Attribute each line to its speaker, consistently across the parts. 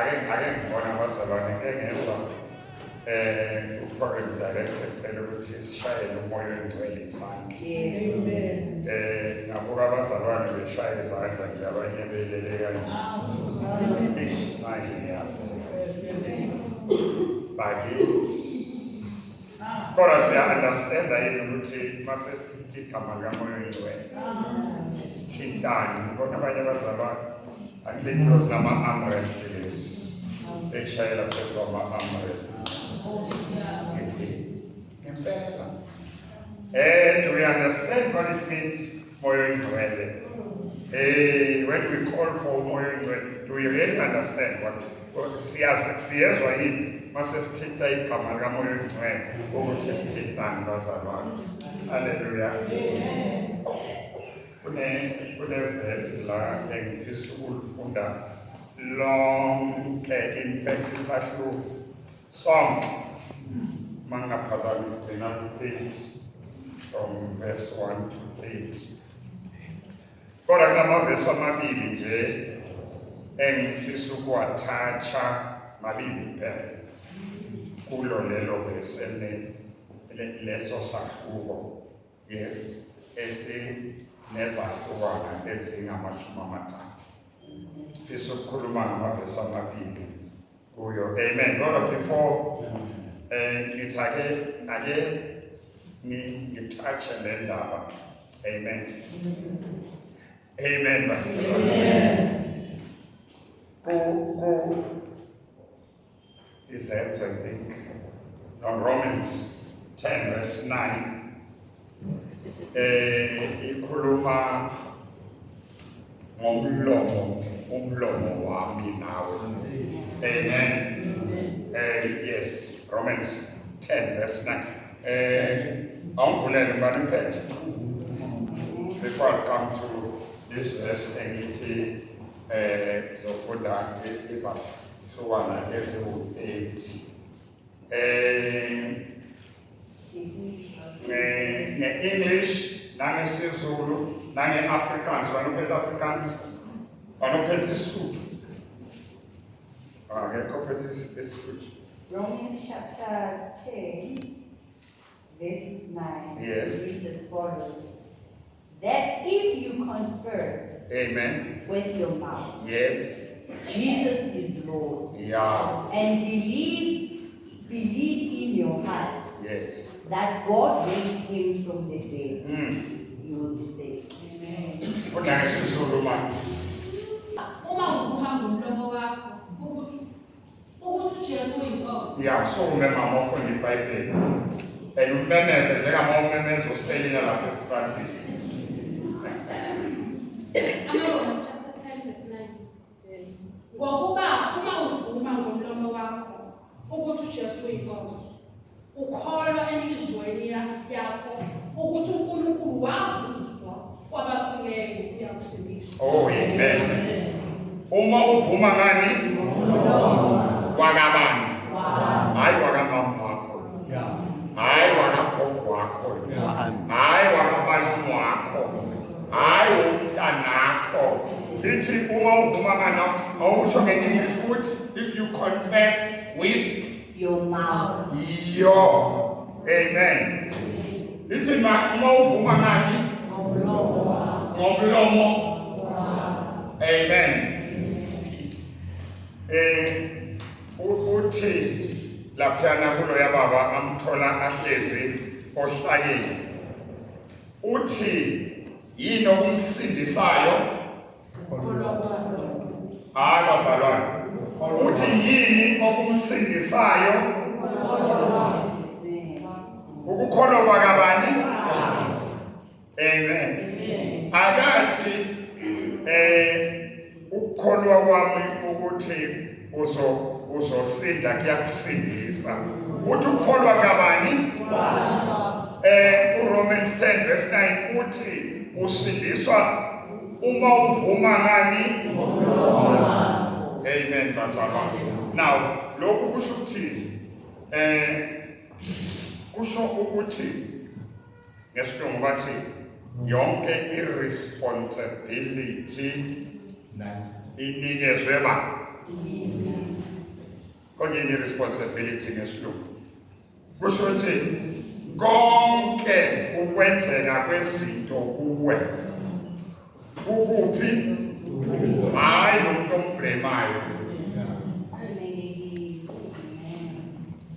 Speaker 1: Ake ngibona abazalwane, ngike ngezwa u-program director ecela ukuthi sishayele uMoya oyiNgcwele isandla. Ngabuka abazalwane beshaya izandla nje, abanye belele kanje. Eish, manje ngiyabheka bakithi, kodwa siya-understanda yini ukuthi mase sithinta igama likaMoya oyiNgcwele sithintani? Ngibona abanye abazalwane anilento zinama-armrest lezi, beshayela phezu kwama-armrest. Ngithi ngempela, do we understand what it means, Moya oyiNgcwele? Hey, when we call for Moya oyiNgcwele, do we really understand what siyazi, siyezwa yini mase sithinta igama likaMoya oyiNgcwele ukuthi sithintani, bazalwane? Haleluya. Kune verse la engifisa ukulifunda lonke, in fact isahluko sonke, mangingaphazamisi, gcina ku-8, from verse 1 to 8, kodwa kunamavesi amabili nje engifisa ukuwathatha, mabili kuphela kulo lelo vesi leso sahluko, yes, esinezahlukwana ezingama-30. Fisa ukukhuluma ngamavesi amabili kuyo, amen. Kodwa before ngithi ake ngitouche le ndaba, amen, amen bazalwane. Ku Izenzo, I think, no, Romans 10 verse 9, ikhuluma ngomlomo, umlomo wami nawe, amen. Yes, Romans 10 verse 9. Awungivulele mbani uphethe before I come to this verse engithi zofunda izahlukwana eziwu-30 nge-English nangesiZulu nange-Afrikaans. Banophethe Afrikaans, banophethe isiSuthu, akekho ophethe isiSuthu.
Speaker 2: Romans chapter 10, verses 9.
Speaker 1: Yes.
Speaker 2: Reads as follows: That if you confess
Speaker 1: Amen.
Speaker 2: With your mouth Jesus is Lord and believe in your heart that God raised him from the dead, you will be saved.
Speaker 1: Funda ngesiZulu manje.
Speaker 3: Uma uvuma ngomlomo wakho ukuthi uJesu uyinkosi.
Speaker 1: Ya, usukume mama ufunda iBhayibheli and umemeze njengama umemeze uselina lapha esitradini.
Speaker 3: AmaRoma chapter 10 verse 9. Ngokuba uma uvuma ngomlomo wakho ukuthi uJesu uyinkosi, ukholwa enhliziyweni yakho ukuthi uNkulunkulu wavuswa kwabafileyo, uyakusindiswa.
Speaker 1: Oh, amen. Uma uvuma ngani? Wakabani? Hayi wakamama wakho, hayi wakagogo wakho, hayi wakabalume wakho, hayi umntanakho. Ithi uma uvuma ngani, awusho nge-English futhi, if you confess with
Speaker 2: your mouth.
Speaker 1: Your, amen. Ithi ma uma uvuma ngani? Ngomlomo. Amen. Uthi laphiyana kulo yababa amthola ahlezi ohlakeni, uthi yini okumsindisayo? Hayi bazalwane, uthi yini okumsindisayo? Ukukholwa kwakabani? Amen. Akathi ukukholwa kwami ukuthi uzosinda kuyakusindisa. Uthi ukukholwa kabani? uRomans 10 verse 9 uthi usindiswa uma uvuma ngani? Amen bazalwane. Now lokhu kusho ukuthi kusho ukuthi ngesilungu bathi yonke irresponsibility inikezwe ba. Konje i-responsibility ngesilungu kusho ukuthi konke ukwenzeka kwezinto kuwe ukuphi? Hayi, lo muntu ombhlemayo.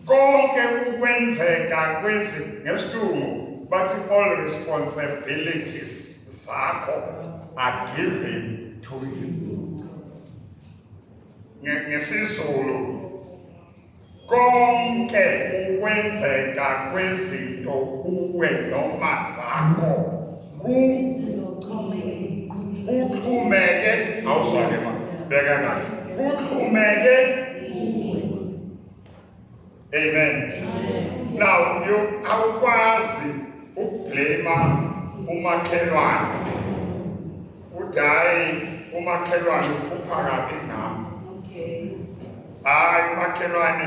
Speaker 1: Konke ukwenzeka kwezi, ngesilungu bathi all responsibilities zakho are given to you. NgesiZulu, konke ukwenzeka kwezinto kuwe noma zakho kuxhumeke, awuzwane ma beka kahle, kuxhumeke. Amen. Now you awukwazi ukublame umakhelwane, uthi hayi, umakhelwane uphupha kabi ngami. Hayi, umakhelwane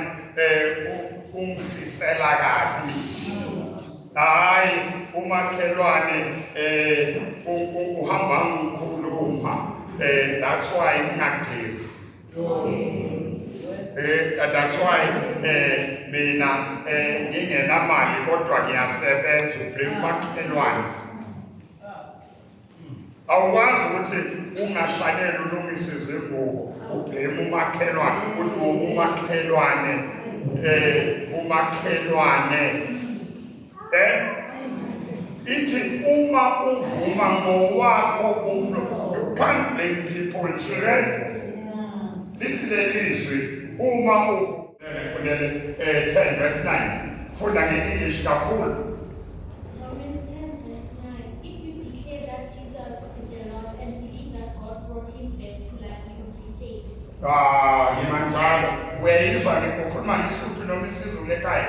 Speaker 1: ungifisela kabi. Hayi, umakhelwane uhamba ngikhuluma, that's why ngingagezi. That's why mina ngingenamali kodwa ngiyasebenza. Ublame umakhelwane. Awukwazi ukuthi ungashaneli ulungise izingubo, ublame umakhelwane, uthi ngoba umakhelwane ithi uma uvuma ngowakho umlomo. You can't blame people, children. Lithi lelizwi uma ufundele 10 verse 9, funda nge-English kakhulu.
Speaker 4: Romans 10 verse 9. If you declare that Jesus is the Lord and believe that God brought him back to life, you will be saved.
Speaker 1: Ah, yima njalo. Uyayizwa ke, ukhuluma ngeSuthu noma isiZulu ekhaya?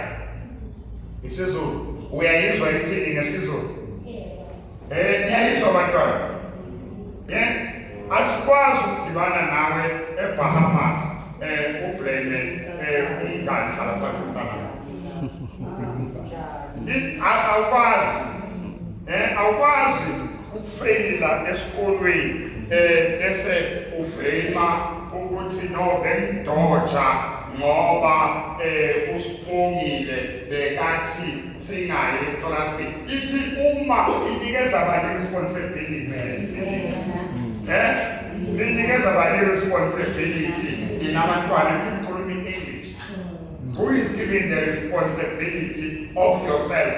Speaker 1: IsiZulu. Uyayizwa ithini ngesiZulu?
Speaker 4: Yeah.
Speaker 1: Niyayizwa bantwana? Yeah. Asikwazi ukudibana nawe eBahamas ublame umngani. Hlala phansi mntana. Awukwazi. Awukwazi ukufeyila esikolweni bese ublame ukuthi no, bengidoja ngoba usibongile bekathi singayi eklasini. Ithi uma inikeza abantu responsibility, linikeza abantu responsibility. Nina abantwana, ngikhuluma English, who is giving the responsibility of yourself?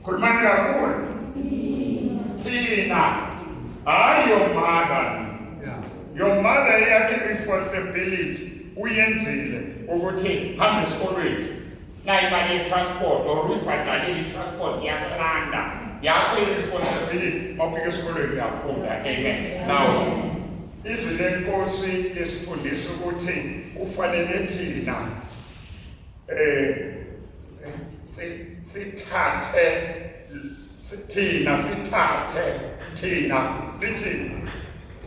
Speaker 1: Khulumani kakhulu. Thina, hayi your mother. Your mother yakhe responsibility uyenzile ukuthi hambe esikolweni na imali ye-transport or uyibhadalile i-transport yakulanda yakho i-responsibility. Mawufika esikolweni uyafunda. Amen. Now izwi lenkosi lisifundisa ukuthi kufanele thina sithathe thina, sithathe thina. Lithi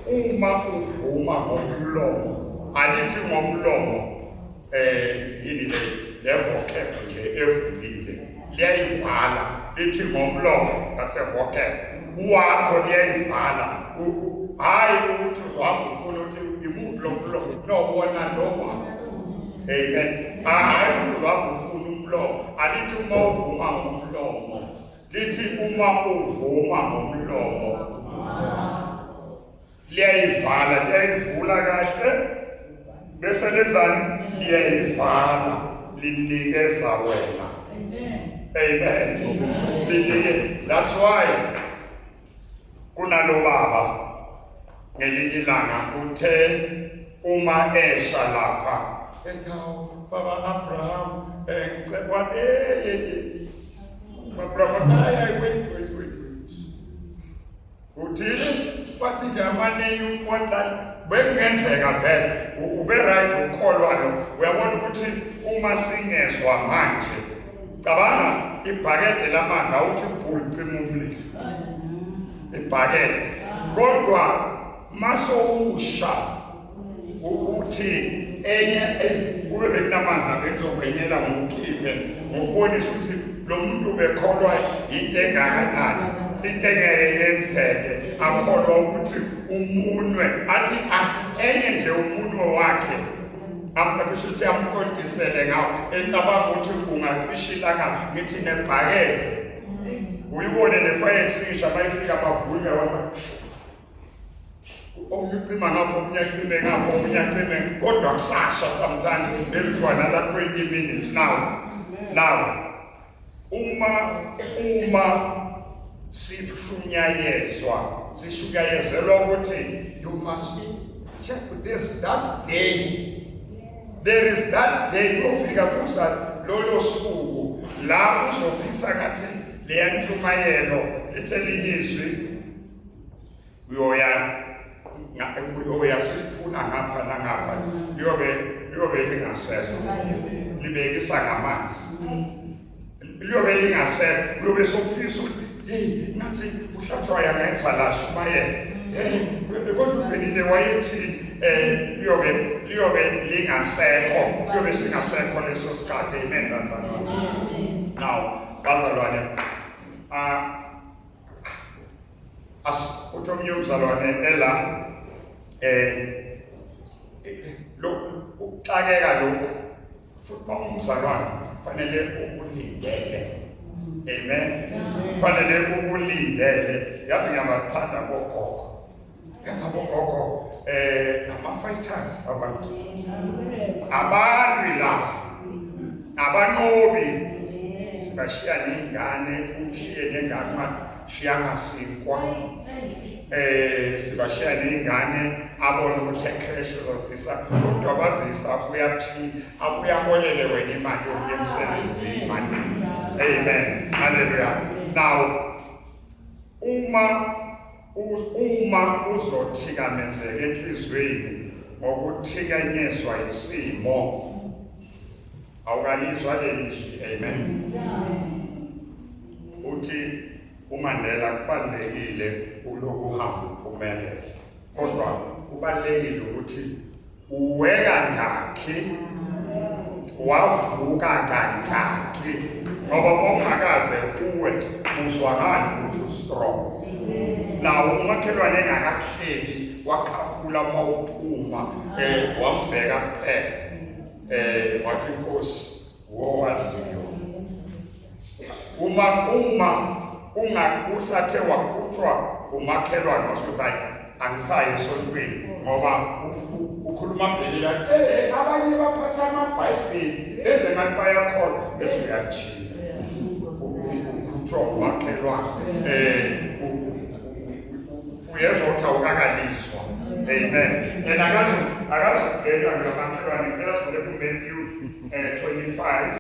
Speaker 1: uma uvuma ngomlomo, alithi ngomlomo yini le vocab nje evulile, liyayivala. Lithi ngomlomo, that's a vocab wakho, liyayivala. Hayi ukuthi uzohamba ufuna ukuthi imuphi lo mlomo, no, wona lo wakho. Amen. Hayi ukuthi uzohamba ufuna umlomo. Alithi uma uvuma ngomlomo, lithi uma uvuma ngomlomo, liyayivala, liyayivula kahle bese lenzani? Liyayivala, linikeza wena. Amen. Linike. That's why kunalo baba ngelinye ilanga uthe uma esha lapha ethi, "Hawu, baba Abraham, ngicela Abraham, hayi, wait, wait, wait, wait." Uthini? Wathi nje amane ukwanda bekungenzeka vele ube right ukukholwa lo. Uyabona ukuthi uma singezwa manje, cabanga ibhakede lamanzi, awuthi bhul, cima umlilo ibhakede, kodwa masowusha uthi enye kube bekunamanzi lapha ekuzogwenyela ngokukhiphe, ngokubonisa ukuthi lo muntu ubekholwa into engakanani, into engeke yenzeke. Akholwa ukuthi umunwe, athi ah, enye nje umunwe wakhe. Amkusho ukuthi amqondisele ngawo ecabanga ukuthi ungacisha ilanga ngithi nebhakede uyibone ne-fire extinguisher bayifika bavulke wama omunye ucima ngapho omunye acime ngapho omunye acime kodwa kusasha sometimes maybe for another 20 minutes. Now uma sishunyayezwa, sishunyayezelwa ukuthi you must check this, that day, there is that day kofika kuza lolo suku la uzofisa ngathi leya ntshumayelo ethelinye izwi uyoya sifuna ngapha nangapha, liyobe lingasekho, libekisa ngamanzi, liyobe lingasekho, uyobe sokufisa ukuthi hey, ngathi uHlatshwayo yangenza la shumayela, hey, kodwa uphelile wayethi liyobe lingasekho, liyobe singasekho leso sikhathi. Amen, bazalwane. Now bazalwane, ah, as uthi omunye umzalwane ela lo ukuxakeka lokhu futhi uma ungumzalwane fanele ukulindele. Amen, fanele ukulindele. Yazi ngiyabathanda bogogo, yazi abogogo ama-fighters, abantu abalwi laba, abanqobi. Sibashiya ney'ngane, ushiye nengane ungashiyanga sinkwa, sibashiya ney'ngane, abone ukuthi e-creche uzozisa kodwa bazisa uyaphila, abuye aboleke wena imali yokuya emsebenzini mani. Amen, haleluya. Now uma uzothikamezeka enhliziyweni ngokuthikanyezwa isimo, awukalizwa leli zwi. Amen. Uthi uMandela kubalulekile ulokuhamba uphumelele, kodwa kubalulekile ukuthi uwe kangakhi, wavuka kangakhi, ngoba bongakaze uwe uzwa ngani ukuthi u-strong. Nawo umakhelwane engakakuhlebi wakhafula uma uphuma, wambheka kuphela, wathi inkosi wowaziyo uma ungakusathe wakhutshwa umakhelwane wasuthi hayi, angisayi esontweni ngoba ukhuluma bhelela, abanye baphatha amabhayibheli beze ngathi bayakholwa, bese uyajika ukhutshwa umakhelwane, uyezwa ukuthi awukakalizwa. Amen. And akazubheka ngamakhelwane. Ngicela sivule kuMatthew 25.